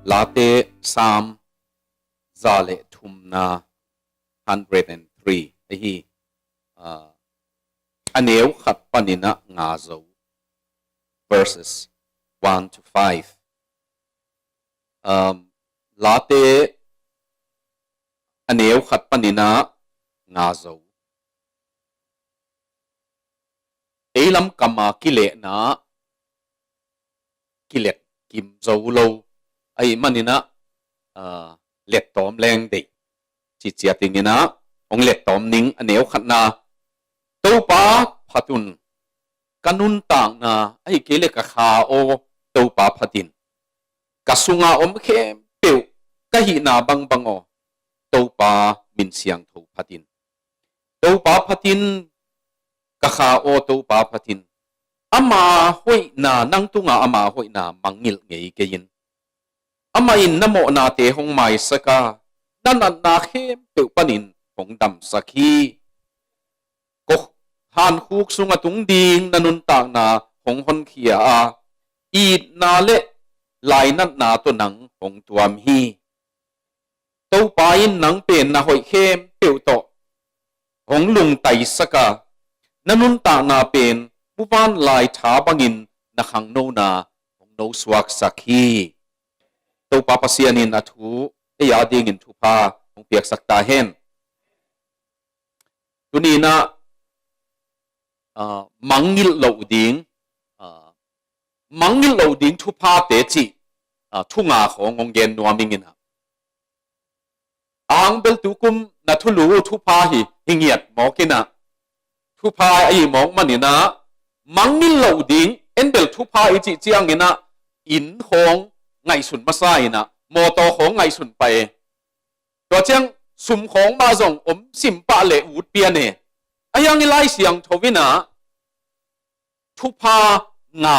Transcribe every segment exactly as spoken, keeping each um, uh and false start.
Late Psalm za le thumna, hundred and three ahi. A neu khat panin a nga zo, verses one to five. Late a neu khat panin a nga zo. Ei lam kama kilehna kilet kim zo lo ahi manin a, lettawm leng deih. Ciciat dingin a hong lettawm ning. A neu khatna, Topa phat un, ka nuntakna ahi kei le ka kha aw, Topa phat in. Ka sunga om khempeuh, ka hihna bangbang aw, Topa min siangtho phat in. Topa phat in, ka kha aw, Topa phat in. Ama hoihna, nang tunga ama hoihna mangngilh ngei kei in. Amah in na mawhnate hong maisak a, na natna khempeuh panin hong damsak hi. Kawh hankhuk sung a tung ding na nuntakna hong honkhia a, itna le lainatna tawh nang hong tuam hi. Topa in nang pen na hoih khempeuh tawh hong lungtaisak a, na nuntakna pen muvanlai tha bangin na khangnona hong nosuaksak hi. Topa Pasian in a thu ei a dingin thupha hong piaksak ta hen. Tuni-in ah, ah, mangngilh loh ding, ah, mangngilh loh ding thuphate cih, ah, thu nga khawng hong gen nuam ing in ah. A hang bel tukum na thulu uh thupha hi, hi ngiat mawk in ah. Thupha ahi mawk manin ah, mangngilh loh ding, en bel thupha i cih ciangin ah, inn khawng ngaihsun masa in ah, mawtaw khawng ngaihsun pah e. Tua ciang sum khawng mah zong om sim pah leh ut pian e. Ahi hang i Lai Siangtho in ah, thupha nga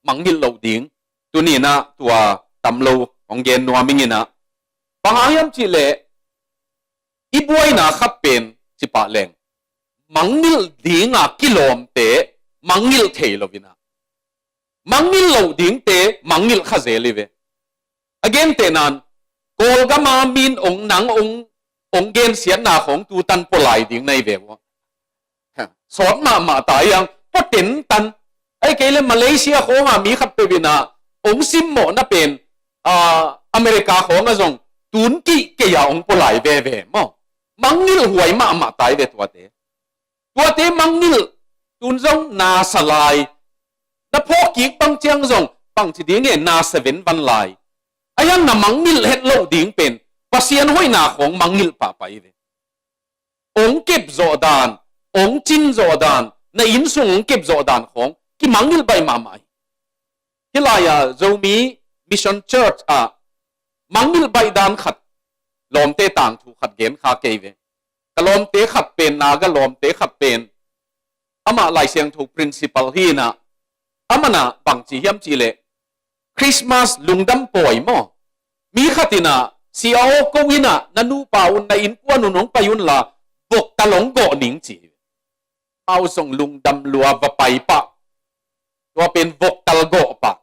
mangngilh loh ding, tuni-in ah tua tam lo hong gen nuam ing in ah. Bang hang hiam cih leh, i buaina khat pen, ci pah leng, mangngilh dinga kilawmte mangngilh thei lo in ah, mangngilh loh dingte mangngilh kha zel hi ve. A gentehna-in, Kawlgam a mi in ong, nang ong, ong gensiatna khawng tu tan pua lai ding na hi ve uh. Ha, sawt mahmah ta hi hang, pua tentan. Ahih kei leh Malaysia khawng a mi khatpeuh in ah ong simmawhna pen, ah, America khawng ah zong tun kik kei a ong pua lai veve maw. Mangngilh huai mahmah ta hi ve tuate. Tuate mangngilh, tun zong na sa lai. Na phawk kik bang ciang zong, bangci ding e, na sa venvan lai. Ahi hang na mangngilh het loh ding pen, Pasian hoihna khawng mangngilh pahpah hi ve. Ong kep zawh dan, ong cin zawh dan, na inn sung ong kep zawh dan khawng kimangngilh baih mahmah hi. Hih lai-ah Zomi Mission Church ah mangngilh baih dan khat, lawmte tangthu khat gen kha kei ve. Ka lawmte khat pen, Naga lawmte khat pen, amah Lai Siangtho principal hi in ah, amah in ah bangci hiam cih leh, Christmas lungdam pawi maw, mi khat in ah, "Sia aw, ko inn ah na nupa un, na innkuan un hong pai un la, voktal hong gawh ning," ci hi. Amau zong lungdam lua, va pai pah. Tua pen voktal gawh pah.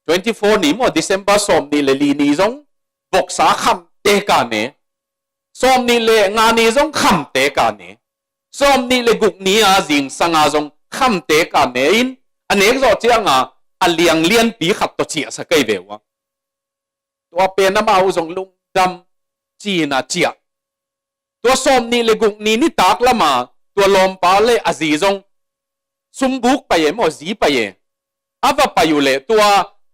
Twenty-four ni maw, December sawmnih le li ni zong voksa khamtek a ne. Sawmnih le nga ni zong khamtek a ne. Sawmnih le guk ni a zingsang a zong khamtek a ne in, a nek zawh ciang a, a liang lianpi khat tawh ciahsak ahi ve uh a. Tua pen amau zong lungdam ci-in a ciah. Tua sawmnih le guk ni nitak lam a, tua lawmpa le a zi zong sumbuk pai e maw, zi pai e. A va pai uh leh tua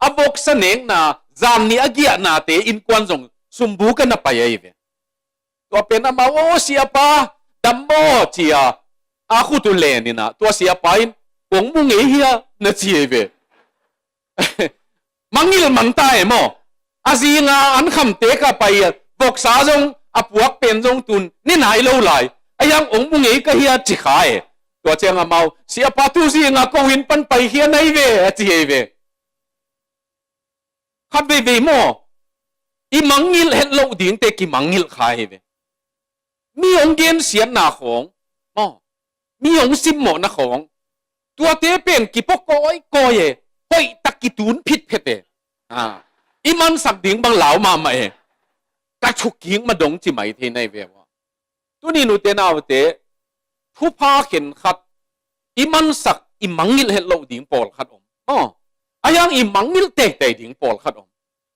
a voksa nekna, zan nih a giahnate innkuan zong sumbuk a na pai ahi ve. Tua pen amau, "Aw, siapa, dam maw?" ci-a a khut uh len in ah, tua siapa in, "Kong mu ngei hia?" na ci ahi ve. Mangngilh mang ta e maw. A zinga an khamtek a pai a, voksa zong, a puak pen zong tun ni nai lo lai. Ahi hang, "Ong mu ngei ka hia?" ci kha e. Tua ciang amau, "Siapa, tu zinga ko inn pan paikhia na hi ve," a ci ahi ve. Khat veivei maw, i mangngilh het loh dingte kimangngilh kha hi ve. Mi hong gensiatna khawng maw, mi hong simmawhna khawng, tuate pen kipua kawikawi e, hoihtak kitun phitphet e. Ah. I mansak ding bang lau mahmah e. Ka thukik ma dong ci mai thei nai ve ua. Tuni nute naute, thupha khenkhat i mansak i mangngilh het loh ding pawlkhat om. Aw, a hiang i mangngilh teitei ding pawlkhat om.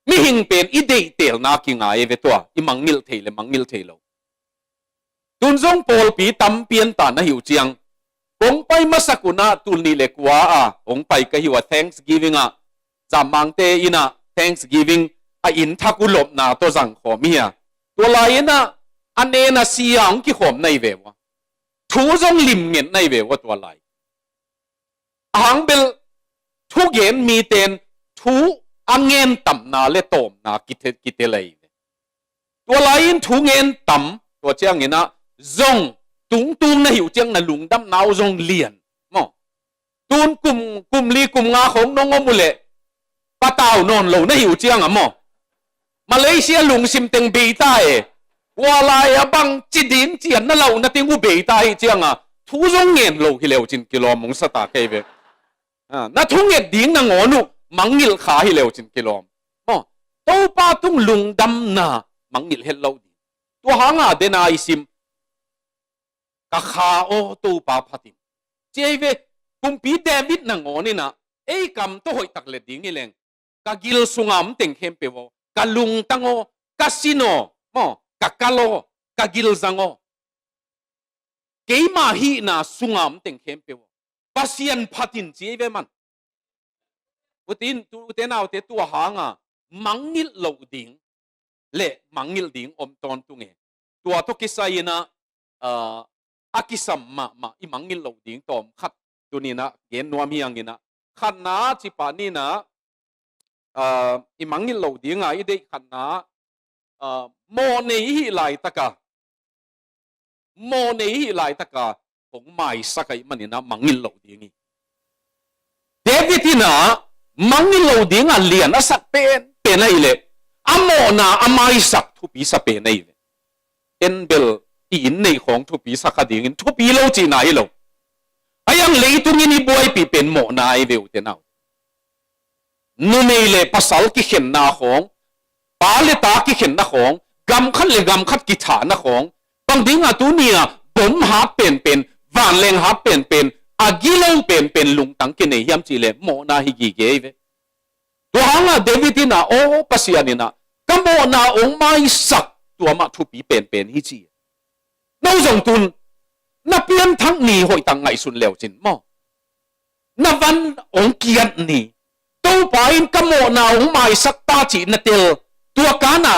Mihing pen i deihtelna kingai ve tua, i mangngilh thei le mangngilh thei lo. Tun zong pawlpi tam pian ta na hi uh ciang, kong pai masak un ah tul nih le kua a hong pai ka hi uh a Thanksgiving ah, zammangte in ah Thanksgiving a inn thak uh lopna tawh zang khawm hi a. Tua lai in ah a nen a si a hong kikhawm nai ve ua. Thu zong limnget nai ve ua tua lai. A hang bel thugen miten thu a ngen tamna le tawmna kite, kite lai ve. Tua lai-in thu ngen tam, tua ciangin ah zong tungtung na hi uh ciang na lungdamna uh zong lian. Maw. Tun kum, kum li kum nga khong nong om uh leh patau nawn lo na hi uh ciang a maw. Malaysia lungsim teng bei ta e. Tua lai a bang ci ding cian na lau na ting uh bei ta hi ciang a, thu zong ngen lo hi leu cin kilawm hong sa ta kei ve. Ah, na thunget ding nangawn uh mangngilh kha hi leu cin kilawm. Maw, Topa tung lungdamna mangngilh het lo ding. Tua hanga dena i sim, ka kha aw Topa phatin. Ci ei ve, kumpi David nangawn in ah, ei kam tawh hoih tak let ding hi leng, ka gil sunga om teng khempeuh aw, ka lungtang aw, ka sin aw, maw, ka kal aw, ka gilzang aw. Keima hihna sunga om teng khempeuh aw, Pasian phatin ci ei ve man. Utin, tu, ute naute tua hanga mangngilh loh ding le mangngilh ding om tawntung e. Tua tawh kisai in ah, ah, a kisam mahmah i mangngilh loh ding tawm khat tuni in ah gen nuam hi hang in ah, khatna cipah ni in ah, ah, i mangngilh loh dinga i deih khatna, ah, mawhnei i hih laitaka, mawhnei i hih laitaka hong maisak ahih manin ah mangngilh loh ding hi. David in ah mangngilh loh dinga lian a sak penpen ahih leh a mawhna a maisak thupi sa pen ahi ve. En bel i inn neih khawng thupi sa kha dingin thupi lo cihna hi lo. A hiang leitung in i buaipih pen mawhna ahi ve ute nau. Numei le pasal kikhenna khawng, pa le ta kikhenna khawng, gam khat le gam khat kithahna khawng, bang dinga tuni a bom hat penpen, vanleng hat penpen, a gilo penpen lungtang kinei hiam cih leh mawhna hi gige hi ve. Tua hanga David in ah, aw Pasian in ah, ka mawhna hong maisak tua mah thupi penpen hi ci. No zong tun, na pianthak ni hoihtak ngaihsun leu cin maw. Na van hong kiat ni. Topa in ka mawhna hong maisak ta cih na tel, tua kana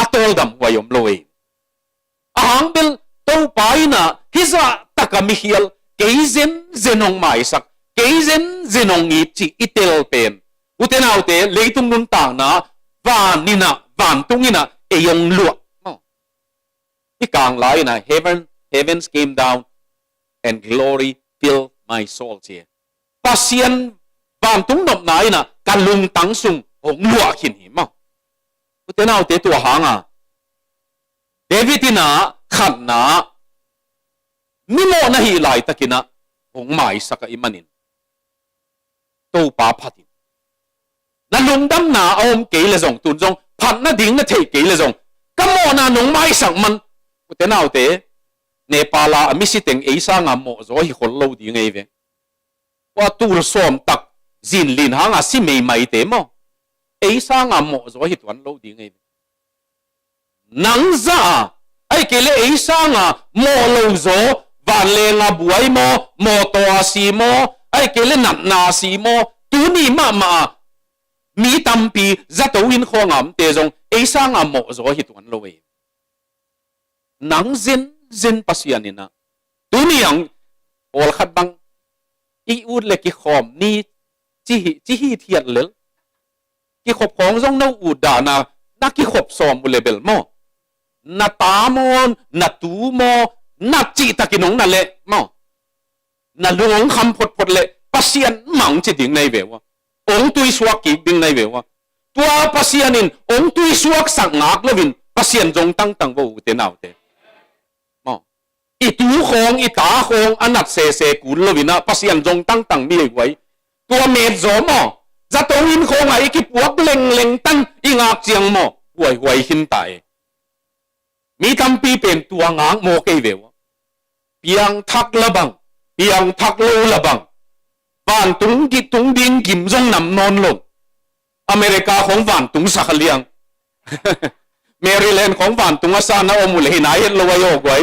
a tawldam huai om lo ei. A hang bel Topa in ah hih zah taka mikhial kei zenzen hong maisak, kei zenzen hong it cih i tel pen. Ute naute, leitung nuntakna, van in ah, vantung in ah ei hong luah. Maw. I kang lai in ah, heaven, heavens came down and glory filled my soul ci. Pasian vantung nopna in ah ka lungtang sung hong luah khin hi maw. Ute naute, tua hanga David in ah khatna, mimawh na hih laitakin ah hong maisak ahih manin Topa phat in. Na lungdamna a om kei le zong, tun zong phat nading na theih kei le zong, ka mawhna nong maisak man. Ute naute, Nepal a a misi teng ei sanga mawhzaw hi khol lo ding ei ve. Tua tul sawm tak zin lin hanga si meimaite maw, ei sanga mawhzaw hi tuan lo ding ei ve. Nang zah a, ahih kei leh ei sanga mawh lo zaw, vanlenga buai maw, mawtaw a si maw, ahih kei leh natna a si maw, tuni mahmah a mi tampi zato inn khawnga omte zong ei sanga mawhzaw hi tuan lo ei. Nang zenzen Pasian in ah, tuni ang pawlkhat bang i ut le kikhawm ni ci hi, ci hithiat lel. Kikhop khawng zong no ut dana, na kikhop sawm uh le bel maw, na ta maw, na tu maw, na cihtakin hong na leh maw, na lung hong kham photphot leh Pasian mah hong ci ding na hi ve ua. Hong tuisuak kik ding na hi ve ua. Tua Pasian in hong tuisuaksak ngak loin Pasian zong tangtang vo ute naute. Maw. I tu khawng, i ta khawng a nat sese kul loin ah Pasian zong tangtang mi ei huai. Tua metzaw maw, Zato inn khawngah i kipuak lengleng tan i ngak ciang maw, huaihuai khin ta e. Mi tampi pen tua ngak maw kei ve uh. Piangthak la bang, piangthak lo la bang. Vantung gih tung ding gim zong nam nawn lo. America khawng vantung sak a liang. Maryland khawng vantung a sa na om uh le hi nai het lo a i aw guai.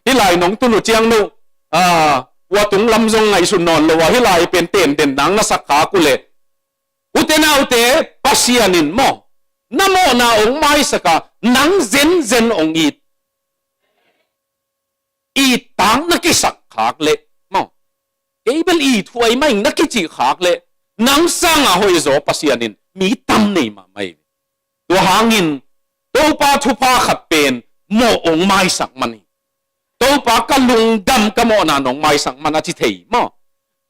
Hih lai nong tun uh ciang no, ah, ua tung lam zong ngaihsun nawn lo a, hih lai pen tenden nang na sak khak uh le. Ute naute, Pasian in maw, na mawhna ong maisak a, nang zenzen ong it. It tang na kisak khak leh maw, kei bel it huai mah ing na kicih khak leh, nang sanga hoih zaw Pasian in mi tam nei mahmah hi. Tua hangin Topa thupha khat pen mawh ong maisak man hi. Topa ka lungdam, ka mawhna nong maisak man a ci thei maw.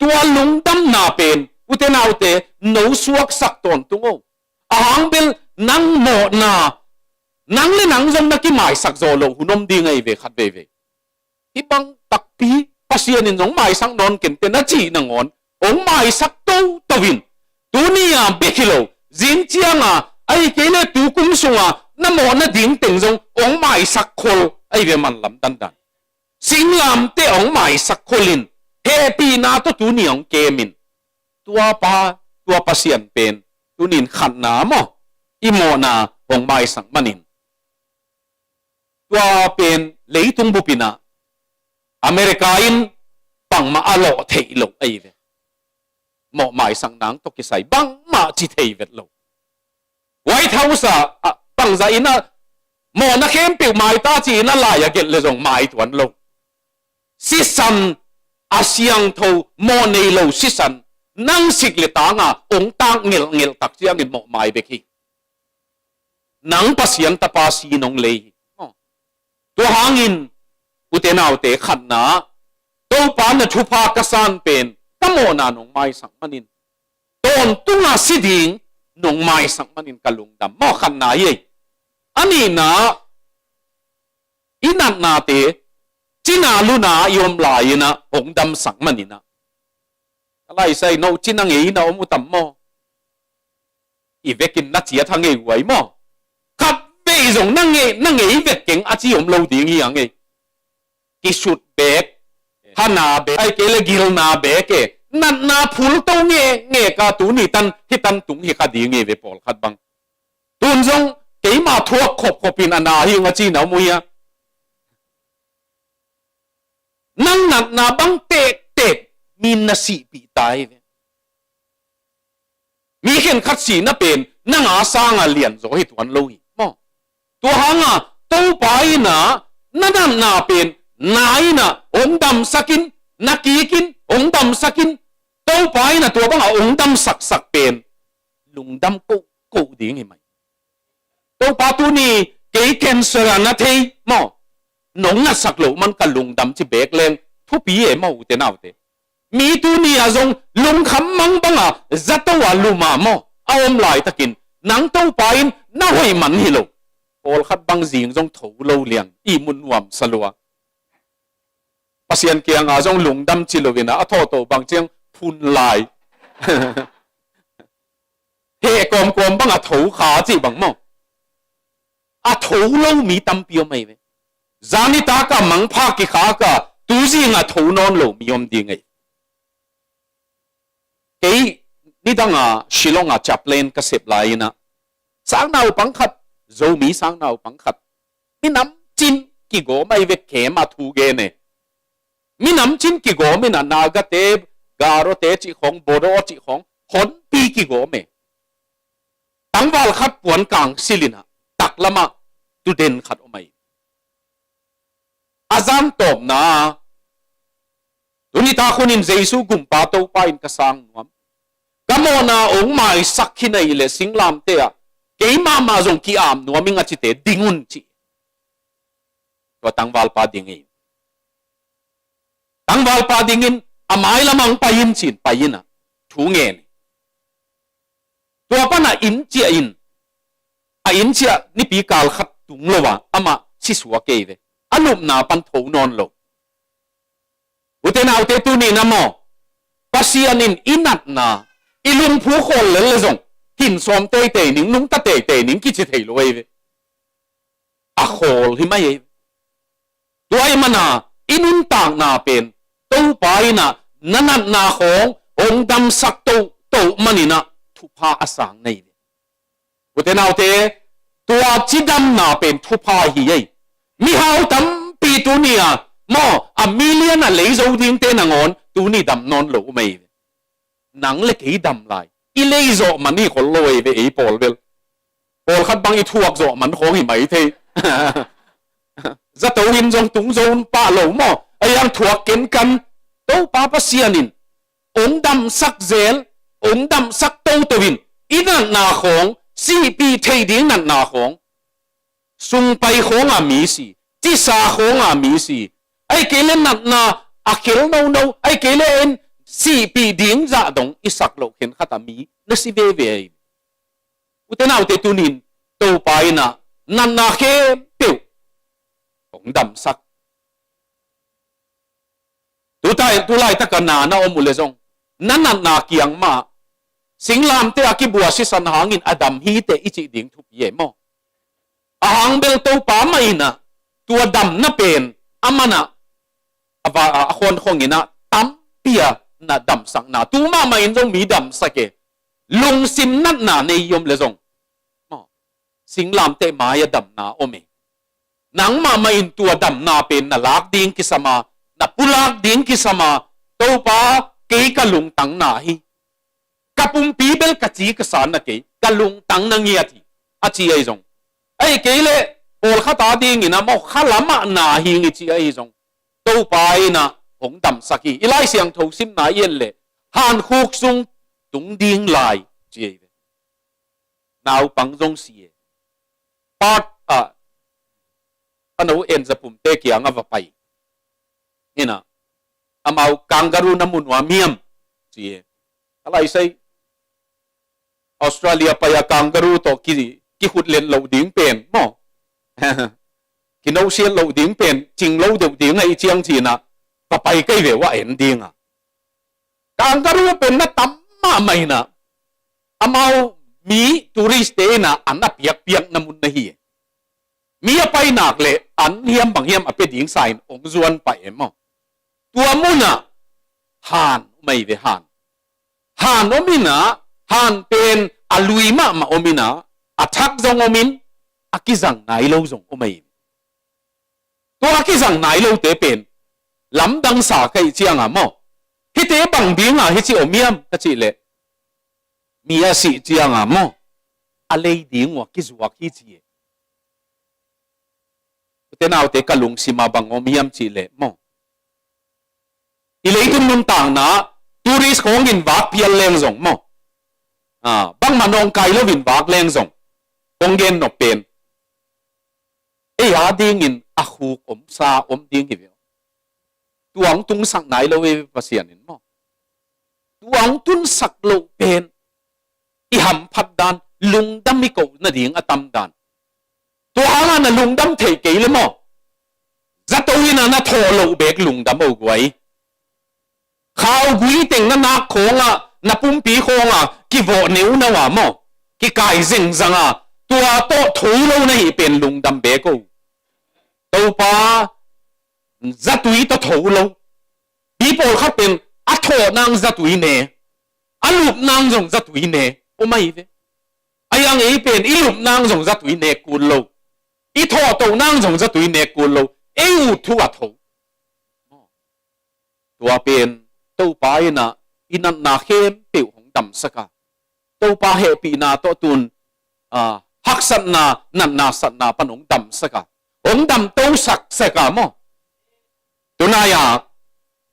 Tua lungdamna pen ute naute no suaksak tawntung o. A hang bel nang mawhna, nang le nang zong na kimaisak zaw loh hun om ding ahi ve khat veivei. Hih bang takpi Pasian in zong maisak nawn kente na cih nangawn ong maisak toto in, tuni a bek hi lo, zing cianga ahi kei le tu kum sunga na mawhna ding teng zong ong maisak khol ahi ve, manlam dandan. Singlamteh ong maisak khol in, hehpihna tawh tuni ong kem in. Tua pa, tua Pasian pen tunin khatna maw, i mawhna ong maisak manin. Tua pen leitung bupin ah America in bangmah a lawh theih loh ahi ve. Mawh maisak nang tawh kisai bangmah ci thei vet lo. White House ah, ah, bangzah in ah mawhna khempeuh mai ta ci in a lai a gelh le zong mai tuan lo. Sisan, a siangtho mawh nei lo sisan, nang sik le tanga ong tak ngelhngelh tak ciangin mawh mai bek hi. Nang Pasian tapa si nong lei hi. Tua hangin ute naute, khatna, Topa na thupha ka san pen ka mawhna nong maisak manin, tawntunga si ding nong maisak manin ka lungdam maw, khatna hi ei. A nihna, i natnate cina luna i om lai-in ah hong damsak manin ah, ka laisai no cina ngei in ah om uh tam maw? I vekin na ciat ha ngei huai maw? Khat vei zong na ngei, na ngei vek keng a ci om lo ding hi a ngei. Kisut bek, hana bek, ai kei le gilna bek e, natna phul to nge nge ka tuni tan hi tan tung hi ka ding e ve pawlkhat bang. Tun zong keima thuak khopkhop in a na hi nga ci na mu hia. Nang natna bang tektek min na sihpih ta hi ve. Mi khenkhat sihna pen nang a sanga lianzaw hi tuan lo hi maw? Tua hanga Topa in ah na natna pen na in ah hong damsak in, na kik in hong damsak in. Topa in ah tua banga hong damsaksak pen lungdam kohkoh ding hi mai. Topa tuni kei cancer a na thei maw, nong nasak loh man ka lungdam ci bek leng thupi e maw ute naute. Mi tuni a zong lungkham mang banga zato a luma maw a om laitakin nang Topa in na hoih man hi lo. Pawlkhat bang zing zong tho lo liang, ihmu nuamsa lua. Pasian kianga zong lungdam ci loin ah a thawhtoh bang ciang phun lai. Heh kawmkawm banga tho kha cih bang maw? A tho lo mi tampi om ahi ve. Zanitak a mangpha kikhak a tuzinga tho nawn lo mi om ding ahi. Kei nidanga Shillong a chaplain ka sep lai-in ah, sangnaupang khat, Zomi sangnaupang khat, minam cin kigawm ahi ve, kem a thu gen e. Minam cin kigawm in ah Nagate, Garote cih khawng, Bodo cih khawng honpi kigawm e. Tangval khat puan kang silin ah taklamah tuden khat om ahi. A zan tawpna, tuni tak hunin Jesu gumpa Topa in ka sang nuam, ka mawhna ong maisak khin ahih leh singlamteh ah kei mahmah zong ki-am nuam ing a cite ding un ci. Tua tangvalpa ding hi. Tangvalpa dingin a mailam ah hong pai in ci-in pai in ah thu ngen. Tua pan a inn ciah in, a inn ciah nipi kal khat tung lo a amah sisuak kei ve. A lupna pan tho nawn lo. Ute naute, tuni-in ah maw, Pasian in i natna, I lungphu khawl lel le zong, hin sawm teitei ning, nungta teitei ning kici thei lo ei ve. A khawl hi mai ei. Tua i mana, i nuntakna pen, Topa inah, na natna khawng, hong damsak tohtoh maninah, thupha a sang nei ve. Ute naute, tua cidamna pen thupha hi ei. Mihau tampi tuni-a, maw, a million a lei zo dingte nangawn, tuni dam nawn lo um ei ve. Nang le kei dam lai. I lei zawh man hi khol lo ei ve ei pawl bel. Pawlkhat bang i thuak zawh man khawng hi mai thei. Zato in zong tung zo pah lo maw. A yang thuak kenkan. Topa Pasian in. Ong damsak zel. Ong damsak toto in. I natna khawng. Sihpih thei ding natna khawng. Sungpai khawng a mi si, cisa khawng a mi si, ai kei le natna a khel nono, ai kei le en sihpih ding zah dong i sak loh khen khat a mi na si veve ei. Ute naute tunin Topa inah natna khempeuh hong damsak. Tutai, tulai taka na na om uh le zong, na natna kiang mah, singlamte a kibua sisan hangin a dam hi teh i cih ding thupi e maw? A hang bel Topa mah inah, tua damna pen, a manah, a va, a khonkhong inah, tampi a na damsakna. Tu mahmah in zong mi damsak e, lungsim natna nei i om le zong. Maw? Singlamteh mai-a damna om e. Nangmah mah in tua damna pen na lak ding kisam a, na pulak ding kisam a, Topa kei ka lungtang na hi. Ka pumpi bel ka ci ka san na kei, ka lungtang na ngiat hi. A ci ahi zong. Ahi kei le, pawlkhat a dingin a maw khalam ah na hi ngi ci ahi zong. Topa inah hong damsak hi. I Lai Siangtho simna i en le, hankhuk sung tung ding lai ci ahi ve. Naupang zong si e. Part a, a no en zapumte kiang a va pai. Inah, amau kangaroo na mu nuam hiam? Ci e. A lai sai. Australia pai a kangaroo tawh ki, kihut len loh ding pen, maw? Kinosiat loh ding pen, cing lo deuh ding ahi ciang cinah, va pai kei ve uh a en ding a. Kangaroo pen na tam mahmah inah, amau mi tourist te inah an a piakpiak na mun na hi. Mi a painak le an hiam bang hiam a pia ding sa in ong zuan pah e maw? Tua munah han om ei ve han. Han om inah, han pen a lui mahmah om inah, a thak zong om in, a kizang nai lo zong om ei ve. Tua a kizang nai lote pen lamdang sa ka hih cianga maw? Hihte bang dinga hici om hiam ka cih leh, mi a sih cianga maw? A lei ding uh a kizuak hi ci e. Ute naute ka lungsima bang om hiam cih leh maw? I leitung nuntakna tourist khawng in vak phial leng zong maw? Ah, bangmah nawngkai lo in vak leng zong kong gen nop pen ei a dingin a khuk omsa om ding hi ve. Tua hong tungsak nai lo ei Pasian in maw? Tua hong tunsak loh pen i hamphat dan, lungdam i koh nading a tam dan. Tua hanga na lungdam theih kei le maw? Zato ina na thawh loh bek lungdam o guai. Khaugui teng na nak khawnga, na pumpi khawnga kivawh neunau a maw? Kikai zengzanga tua tawh tho lo na hih pen lungdam bek o. Topa zatui tawh tho lo. Pi pawlkhat pen a thawh nang zatui ne, a lup nang zong zatui ne om ahi ve. A yang ei pen i lup nang zong zatui ne kul lo. I thawh toh nang zong zatui ne kul lo. Ei ut thu a tho. Tua pen Topa ina i natna khempeuh hong damsaka. Topa hehpihna tawh tun, ah, haksatna, natna satna pan hong damsaka. Hong damtosak saka maw? Tunai-a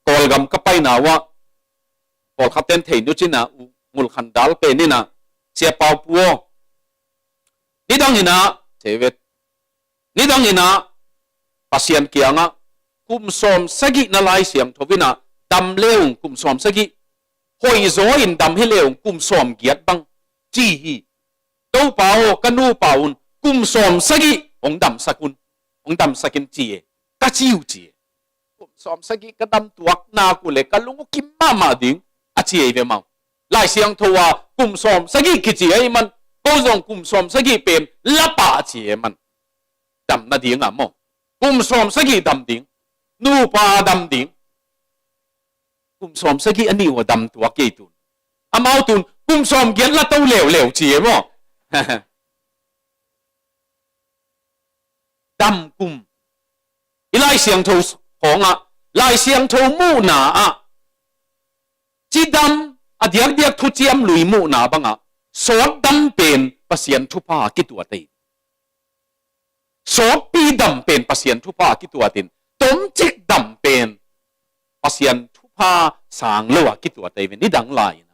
Kawlgam ka paina uah pawlkhat ten thei nucina uh ngulkhan dal penina Sia Pau Pu aw. Nidang ina, David, nidang ina Pasian kiangah kum sawm sagih na Lai Siangtho ina dam leung kum sawm sagih, hoih zaw in dam hi leung kum sawm giat bang ci hi. Topa aw, ka nupa un kum sawm sagih hong damsak un, hong damsak in ci e, ka ci uh ci e. Kum sawm sagih ka dam tuak nak uh le ka lung uh kim mahmah ding a ci ei ve mau. Lai Siangtho a kum sawm sagih kici ahih man, ko zong kum sawm sagih pen la pah ci ahih man, dam nading a maw. Kum sawm sagih dam ding, nupa dam ding. Kum sawm sagih a nih uh a dam tuak kei tun. Amau tun kum sawm giat la to leuleu ci e maw. Dam kum. I Lai Siangtho khawngah, Lai Siangtho muhna ah, cidam a diakdiak thuciam lui muhna bangah, sawt dam pen Pasian thupha a kituat ei. Sawtpi dam pen Pasian thupha a kituat in, tomcik dam pen Pasian thupha sang lo a kituat ei ve, nidang lai-in.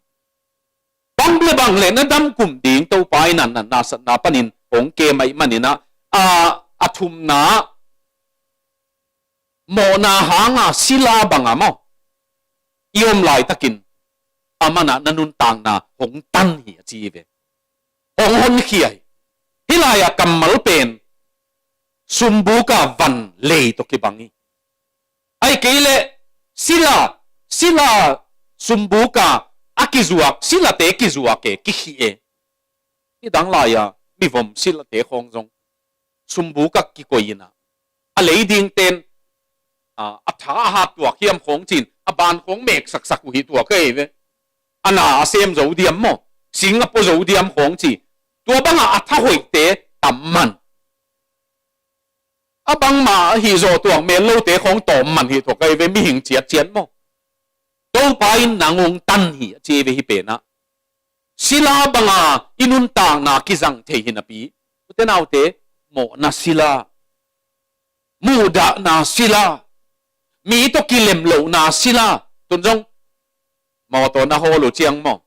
Bang le bang le na dam kum ding Topa in a natna satna panin hong kem ahih manin ah, a, a thumna, mawhna hanga sila banga maw, i om laitakin, a manah na nuntakna hong tan hi a ci ve. Hong honkhia hi. Hih lai-a kammal pen sumbuka van lei tawh kibang hi. Ahih kei leh sila, sila sumbuka a kizuak, silate kizuak e, kikhih e. Hih dang lai-a mivom silate khawng zong sumbuka kikoih inah, a lei dingten, a, a tha a hat tuak hiam khawng ci-in, a ban khawng mek saksak uh hi tuak ei ve. A na a sem zo diam maw, sing a pua zo diam khawng ci. Tua bangah a tha hoihte tam man. A bangmah a hih zawh tuak mel lote khawng tawm man hi tuak ei ve, mihing ciatciat maw. Topa in nang hong tan hi a ci ei ve hih penah. Sila banga i nuntakna kizang thei hi napi, ute naute, mawhna sila, muhdahna sila, mi tawh kilemlohna sila. Tun zong mawtaw na hawl uh ciang maw,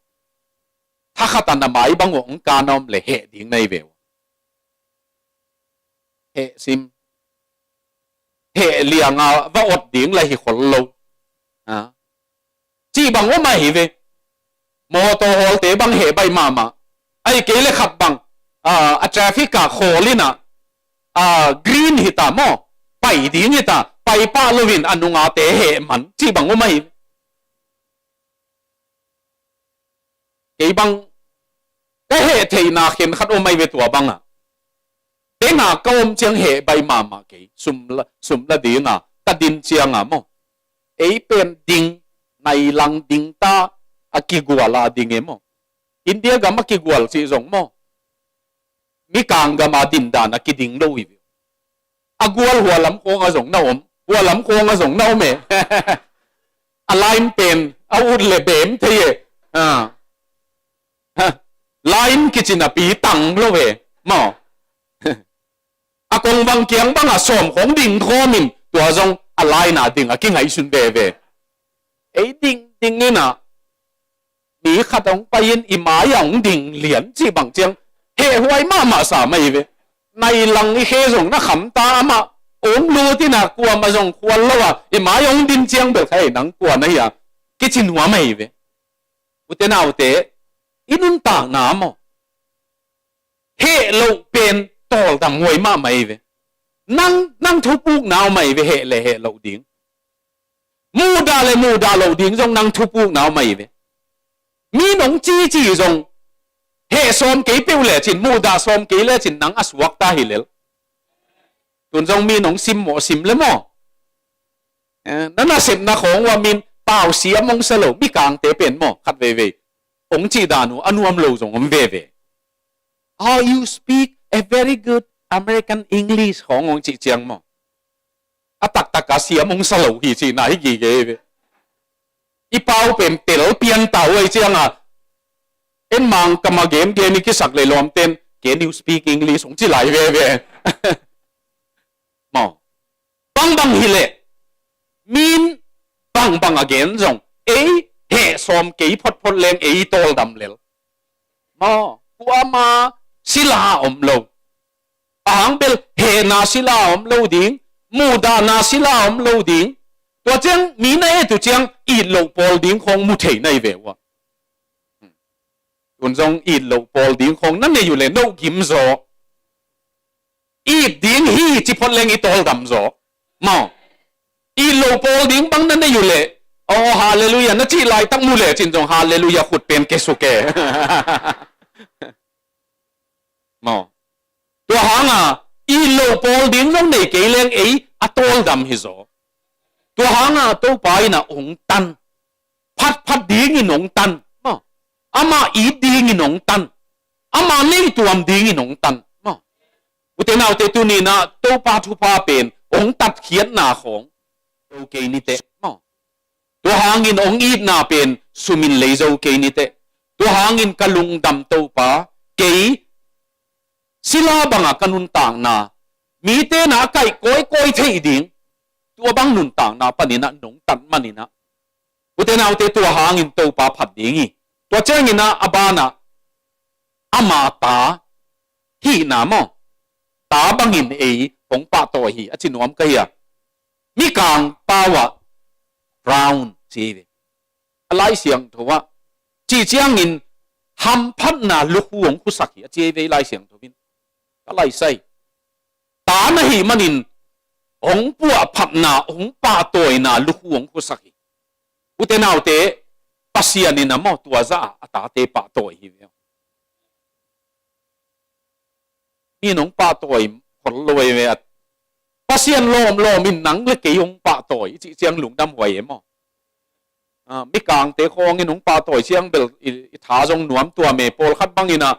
thakhat a na mai bang uh hong kan a om le heh ding na hi ve uh. Heh sim, heh lianga va ot ding la hi khol lo. A, cih bang om ahi ve. Mawtaw hawlte bang heh baih mahmah. Ahih kei le khat bang, a, a traffic ah khawl inah, a, green hita maw, pai ding hita, pai pah loin a nungate heh man cih bang om ahi ve. Kei bang ka heh theihna khen khat om ahi ve tua bangah. Tenga ka om ciang heh baih mahmah kei, sum la, sum la dinga ka din cianga maw. Ei pen ding, nai lang ding ta, a kigual a ding e maw. India gam a kigual cih zong maw, mikang gama dindan a kiding lo hi ve. A gual hua lam khawng a zong na om, hua lam khawng a zong na om e. A line pen a ut le bem thei e. A, ha, line kici napi tang lo e maw. A kongvang kiang bangah sawm khawng ding khawmin tua zong a line a ding a kingaihsun veve. Ei ding ding inah mi khat hong pai-in i mai-ah hong ding lian cih bang ciang hehhuai mahmah sa mah hi ve. Nai lang i khe zong na khamta, amah hong lut inah kuamah zong khual lo a i mai-ah hong din ciang bel kha ei nang kua na hi a kici nuam ahi ve. Ute naute, i nuntakna maw, heh loh pen tawldam huai mahmah hi ve. Nang, nang thupukna om ahi ve, heh le heh loh ding. Muhdah le muhdah loh ding zong nang thupukna om ahi ve. Mi nong cici zong heh sawm kei peuh lecin, muhdah sawm kei lecin nang a suakta hi lel. Tun zong mi nong simmawh sim le maw. Eh, na nasepna khawng uh a min pau siam hong sa lo, mikangte pen maw, khat veivei hong cih dan uh a nuam lo zong om veve. Oh, you speak a very good American English khawng hong cih ciang maw, a taktak a siam hong sa lo hi cihna hi gige hi ve. I pau pen tel pian ta uh ahi cianga, en mang kama gemgem i kisak le lawmten, "Can you speak English?" hong ci lai veve. Maw, bangbang hileh, min bangbang a gen zong ei heh sawm kei photphot leng ei tawldam lel. Maw, kuama sila om lo. A hang bel hehna sila om lo ding, muhdahna sila om lo ding. Tua ciang mi na et uh ciang it loh pawl ding khawng mu thei na hi ve uh a. Tun zong it loh pawl ding khawng na nei uh le no gim zaw. It ding hi ci phot leng i tawldam zaw. Maw, it loh pawl ding bang na nei uh leh, Aw, halleluiah na cih laitak mu lecin zong halleluiah khut pen kesuk e. Maw. Tua hanga it loh pawl ding zong nei kei leng ei a tawldam hi zaw. Tua hanga Topa in a ong tan. Phatphat dingin ong tan. Maw. Amah it dingin ong tan. Amah neihtuam dingin ong tan. Maw. Ute naute tuninah Topa thupha pen ong tatkhiatna khawng. Zo kei niteh. Maw. Tua hangin ong itna pen sumin lei zo kei niteh. Tua hangin ka lungdam Topa, kei sila banga ka nuntakna, mite na a kaih kawikawi theih ding, tua bang nuntakna paninah nong tat maninah. Ute naute tua hangin Topa phat ding hi. Tua cianginah a banah ama ta hihna maw. Ta bangin ei hong pahtawi hi a ci nuam ka hi a. Mikang pau ah crown ci hi ve. A Lai Siangtho ah cih ciangin hamphatna lukhu hong khusak hi a ci hi ve Lai Siangtho in. Ka laisai. Ta na hih manin hong puahphatna, hong pahtawina lukhu hong khusak hi. Ute naute, Pasian in a maw tua zah a tate pahtawi hi ve. Mi nong pahtawi khol lo ei ve at. Pasian lawmlawm in nang le kei hong pahtawi i cih ciang lungdam huai e maw. Ah, mikangte khawngin hong pahtawi ciang bel i, i tha zong nuam tuam e, pawlkhat banginah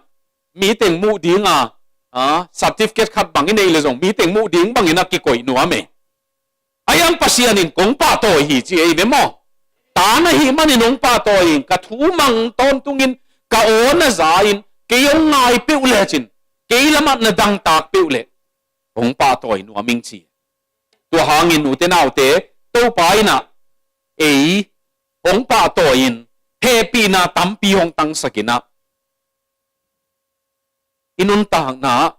mi teng muh dinga, ah, certificate khat bang i neih le zong mi teng muh ding banginah kikoih nuam e. A iang Pasian in kong pahtawi hi ci ei ve maw. Ta na hih manin hong pahtawi in ka thu mang tawntungin ka aw na za in kei hong ngai peuh lecin kei lamah na dangtak peuh leh hong pahtawi nuam ing ci. Tua hangin ute naute Topa inah ei hong pahtawi in hehpihna tampi hong tangsakinah i nuntakna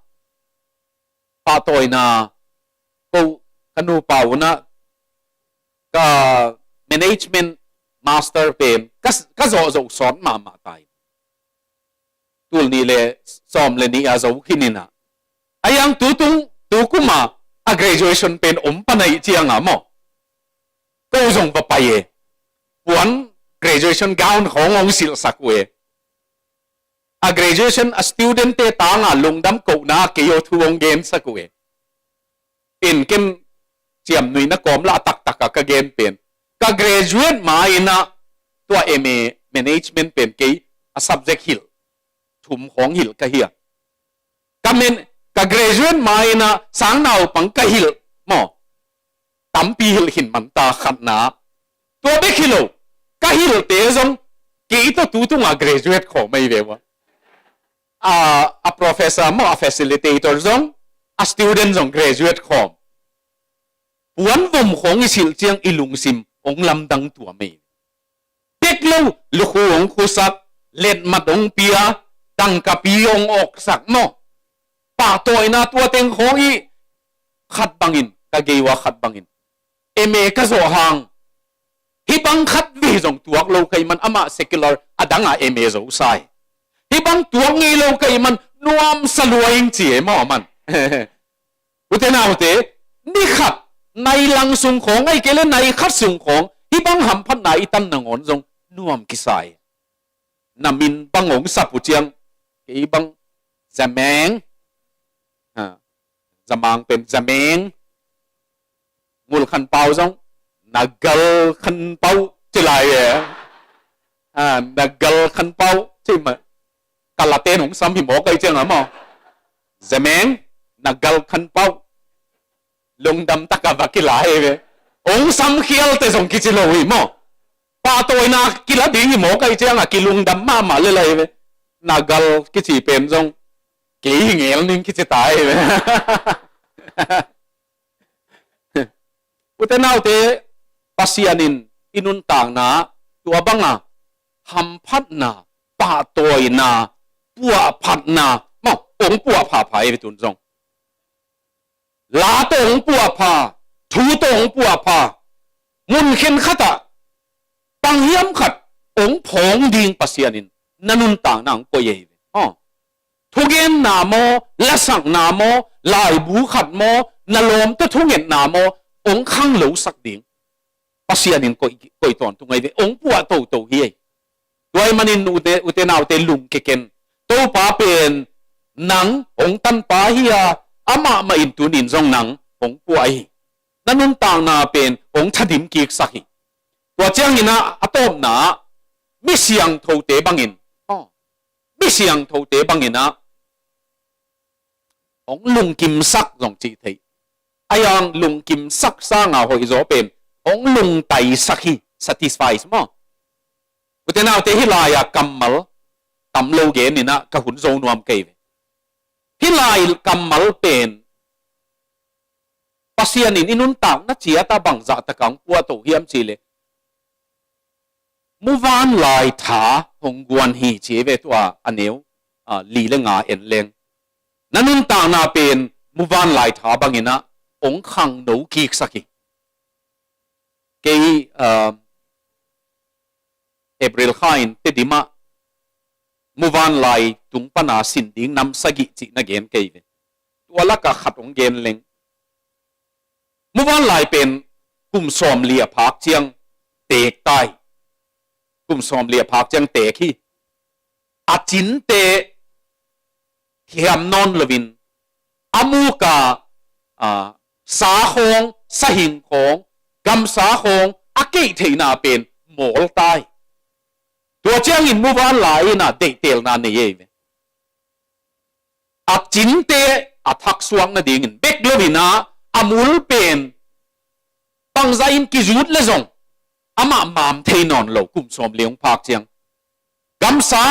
pahtawina ko ka nupa unah ka management master pen ka, ka zawhzoh sawt mahmah tai. Tul nih le sawm le nih a zo khininah a iang tutung tukuma a graduation pen om panaih cianga maw. Ko zong va pai e. Puan graduation gown khawng hong silhsak uh e. A graduation a student te tanga lungdam kohna a kei aw thu hong gensak uh e. In ken ciamnuihna kawm lah a taktaka ka gen pen ka graduate ma inah tua M A management pen kei a subject hilh thum khawng hilh ka hi a. Ka men ka graduate ma inah sangnaupang ka hilh maw. Tampi hilh khin manta khatna. Tua bek hi lo ka hilhte zong kei tawh tutunga graduate khawm ahi ve ua. A, a professor maw a facilitator zong a student zong graduate khawm. Puan vom khawng i silh ciang i lungsim hong lamdang tuam ei. Pek lo lukhu hong khusak, letmat hong pia, dangkapi hong awksak maw. Pahtawina tua teng khawng i khat bangin ka gei ua khat bangin M A ka zawh hang hih bang khat vei zong tuak lo ka hih man amah secular a danga M A zo sa hi. Hih bang tuak ngei lo ka hih man nuamsa lua ing ci e maw man. Ute naute, ni khat nai lang sung khawng ahi kei le nai khat sung khawng hih bang hamphatna i tan nangawn zong nuam kisa hi. Na min bang hong sap uh ciang kei bang Zameng, ha, Zamang pen Zameng, Ngul Khan Pau zong Nagal Khan Pau ci lai e. Ha, Nagal Khan Pau ci ma. Ka laten hong sam hi mawk ahi cianga maw. Zameng, Nagal Khan Pau. Lungdam taka va kila hi ve. Hong sam khialte zong kici lo hi maw. Pahtawina kila ding hi mawk ahi cianga kilungdam mahmah lela hi ve. Nagal kici pen zong kei hi ngel ning kici ta hi ve. Ute naute, Pasian in i nuntakna tua banga hamphatna, pahtawina, puahphatna maw hong puahphapha hi ve tun zong. La tawh hong puahpha, thu tawh hong puahpha, mun khen khatah panghiam khat hong phawng ding Pasian in na nuntakna hong koih ahi ve. Aw. Thugenna maw, lasakna maw, laibu khat maw, na lawmte thungetna maw, hong khang losak ding Pasian in koih, koih tawntung ahi ve, hong puah toto hi ei. Tua ahih manin ute, ute naute lungkia ken. Topa pen nang hong tanpa hi a, amah mah in tuni-in zong nang hong puah hi. Na nuntakna pen hong thadim kiksak hi. Tua ciangin ah a tawpna ah mi siangthote bangin, aw, mi siangthote bangin ah hong lungkimsak zong cih theih. Ahi hang lungkimsak sanga hoihzaw pen hong lungtaisak hi, satisfies maw. Ute naute, hih lai-a kammal tam lo genin ah ka hun zo nuam kei ve. Hih lai kammal pen Pasian in i nuntakna ciat ah bangzah takin hong puahto hiam cih leh, muvanlai tha hong guan hi ci hi ve. Tua a neu, ah, li le nga en leng, na nuntakna pen muvanlai tha bangin ah hong khangno kiksak hi. Kei, ah, April kha in Tedim ah muvanlai tung pana sin ding nam sagih cih na gen kei ve. Tua lakah khat hong gen leng. Muvanlai pen kum sawmli a phak ciang teek ta hi. Kum sawmli a phak ciang teek hi. A cinte hiam nawn loin a muk a, a, sa khawng, sahing khawng, gamsa khawng a keih theihna pen mawl ta hi. Tua ciangin muvanlai in ah deihtelna nei ei ve. A cinte a thaksuak nadingin bek loin ah a mul pen bangzah in kizut le zong amah mam thei nawn lo, kum sawmli hong phak ciang. Gamsa,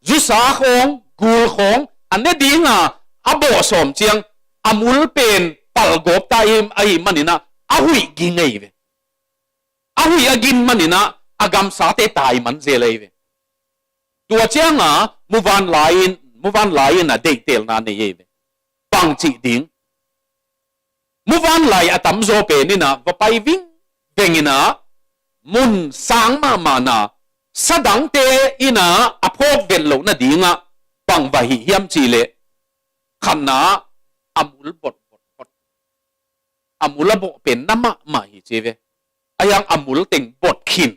zusa khawng, gul khawng a ne dinga a bawh sawm ciang a mul pen palgawp ta ahih manin ah a huih ging ei ve. A huih a ging manin ah a gamsate tai man zel ei ve. Tua cianga muvanlai in, muvanlai in ah deihtelna nei ei ve. Bang cih ding? Muvanlai a tamzaw pen in ah va pai vingveng in ah mun sang mahmahna, sa dangte in ah a phawk vet loh nadingah bang va hih hiam cih leh, khatna a mul bot bot bot. A mul a bawh pen na mahmah hi ci ve. Ahi hang a mul teng bot khin.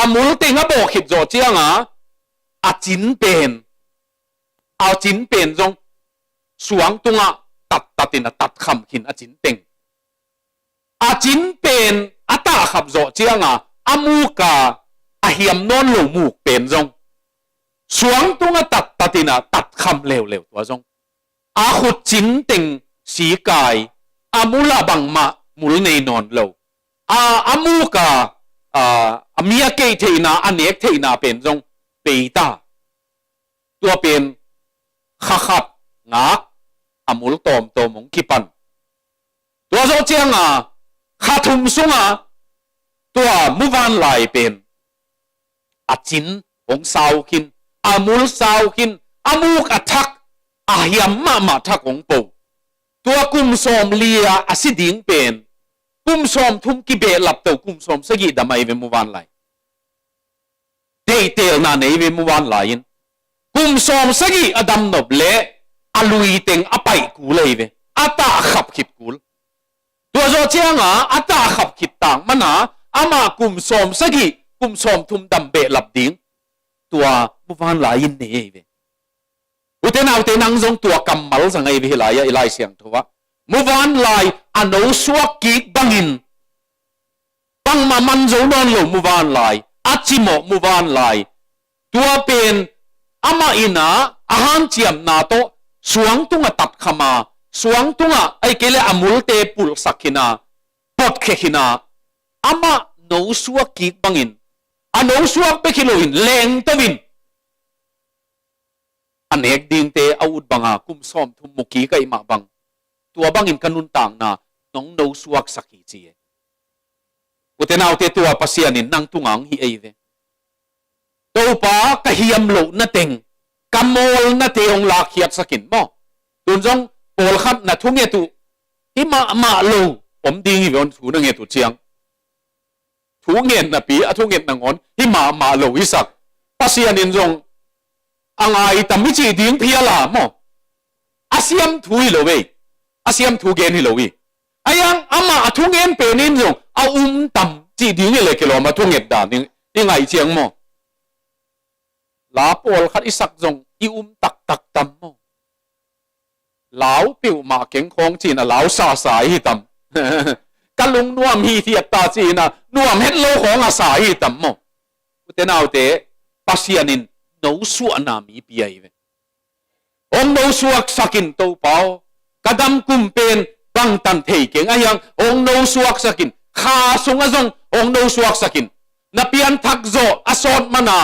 A mul teng a bawh khit zawh cianga a cin pen, a cin pen zong suang tungah tattat in a tatkham khin a cin teng. A cin pen a tahkhap zawh cianga a muk a, a hiam nawn lo muk pen zong suang tungah tattat in a tatkham leuleu, tua zong a khut cin teng sikai, a mul ah bangmah mul nei nawn lo. A, a muk a, a, a mi a keih theihna, a nek theihna pen zong bei ta. Tua pen kha khat ngak a mul tawmtawm hong kipan. Tua zawh cianga kha thum sunga tua muvanlai pen a cin hong sau khin, a mul sau khin, a muk a thak, a hiam mahmah thak hong po. Tua kum sawmli a a si ding pen kum sawmthum kibehlap to, kum sawmsagih dam ahi ve muvanlai. Deihtelna nei ve muvanlai in. Kum sawmsagih a damnop leh a lui teng a paih kul ahi ve. A tahkhap khit kul. Tua zawh cianga a tahkhap khit tang mana amah kum sawmsagih, kum sawmthum dam behlap ding, tua muvanlai in nei ahi ve. Ute naute, nang zong tua kammal zang ahi ve hih lai-ah, i Lai Siangtho ah. Muvanlai a nosuak kik bangin, bangmah man zo nawn lo muvanlai, a cimawh muvanlai. Tua pen amah in ah a hanciamna tawh suang tungah tatkham a, suang tungah ahih kei leh a multe pulhsak khin a, botkhia khin a, amah nosuak kik bangin, a nosuak bek hi loin lengto in a nek dingte a ut banga kum sawmthum mu kik ahih mah bang, tua bangin ka nuntakna nong nosuaksak hi ci e. Ute naute, tua Pasian in nang tungah hong hih ahi ve. Topa, ka hiam lohna teng, ka mawlnate hong lakkhiatsak in maw. Tun zong pawlkhat na thunget uh hih mahmah lo om ding hi ve, hon thu na nget uh ciang. Thu ngen napi, a thunget nangawn hih mahmah lo hisak. Pasian in zong a ngai tam i cih ding phial a maw. A siam thu hi lo ei. A siam thu gen hi lo hi. Ahi hang amah a thungen pen in zong a um tam cih ding hi leh kilawm a thunget dan i, i ngaih ciang maw. La pawlkhat i sak zong i um taktak tam maw. Lau peuhmah keng khawng ci-in a lau sasa i hi tam. Ka lungnuam hithiat ta ci-in a nuam het lo khawng a sa i hi tam maw. Ute naute, Pasian in nosuahna mi pia hi ve. Hong nosuaksak in Topa aw, ka dam kum pen bangtan thei keng ahi hang hong nosuaksak in, kha sungah zong hong nosuaksak in. Na pianthak zawh a sawt mana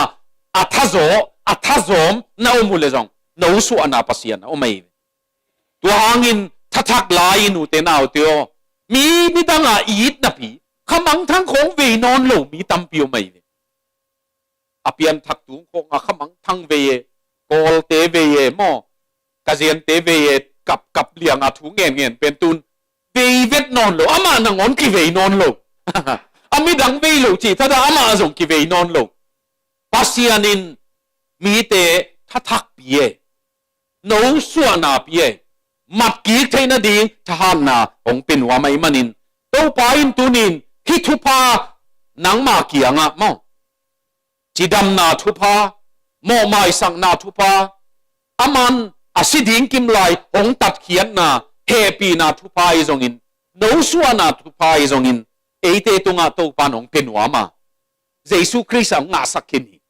a thazaw, a thazawm na om uh leh zong nosuahna Pasian a om ahi ve. Tua hangin thathak lai-in ute naute aw, mi nidanga i it napi kha mangthang khawng vei nawn lo mi tampi om ahi ve. A pianthak tung khawng a kha mangthang vei e, Kawlte vei e maw, Kaziante vei e, kapkap lianga thu ngenngen pen tun vei vet nawn lo, amah nangawn kivei nawn lo. A midang vei lo cih thadah amah zong kivei nawn lo. Pasian in mite thathak pia e, nosuahna pia e, matkik theih nading thahatna hong pia nuam ahih manin, Topa in tunin hih thupha nangma kiangah maw, cidamna thupha, mawhmaisakna thupha, aman a si ding kimlai hong tatkhiatna hehpihna thupha ahi zongin, nosuahna thupha ahi zongin, eite tungah Topa in hong pia nuam a, Jesu Khrist ah hong ngahsak khin hi.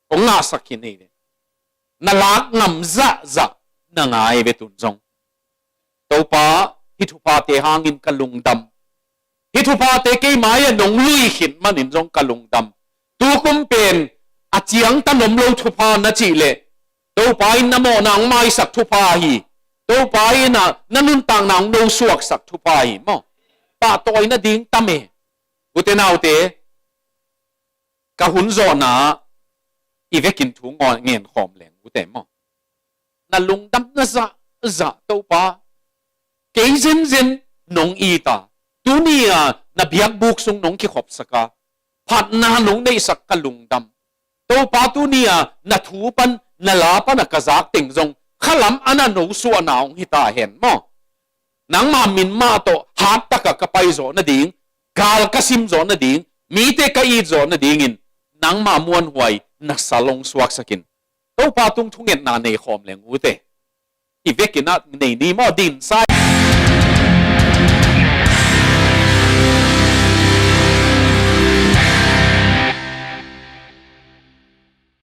Hong ngahsak khin hi. Na lak ngam zahzah na ngai ve tun zong. Topa, hih thuphate hangin ka lungdam. Hih thuphate kei mai-ah nong lui khit manin zong ka lungdam. Tukum pen a ciangtan om lo thupha na cih leh, Topa in na mawhna hong maisak thupha hi. Topa in a na nuntakna hong nosuaksak thupha hi maw. Pahtawi nading tam e. Ute naute, ka hun zawhna i vekin thu ngawn ngen khawm leng ute maw. Na lungdamna zahzah Topa, kei zenzen nong it a, tuni-a na biakbuk sung nong kikhopsak a, phatna nong neihsak ka lungdam. Topa, tuni-a na thu pan, na la pan a ka zak teng zong khalam a na nosuahna hong hi ta hen maw. Nangma min mah tawh hat taka ka pai zawh nading, gal ka sim zawh nading, mite ka it zawh nadingin nangma muanhuai na sal hong suaksak in. Topa tung thungetna nei khawm leng ute. I vekin a nei ni maw, din sa.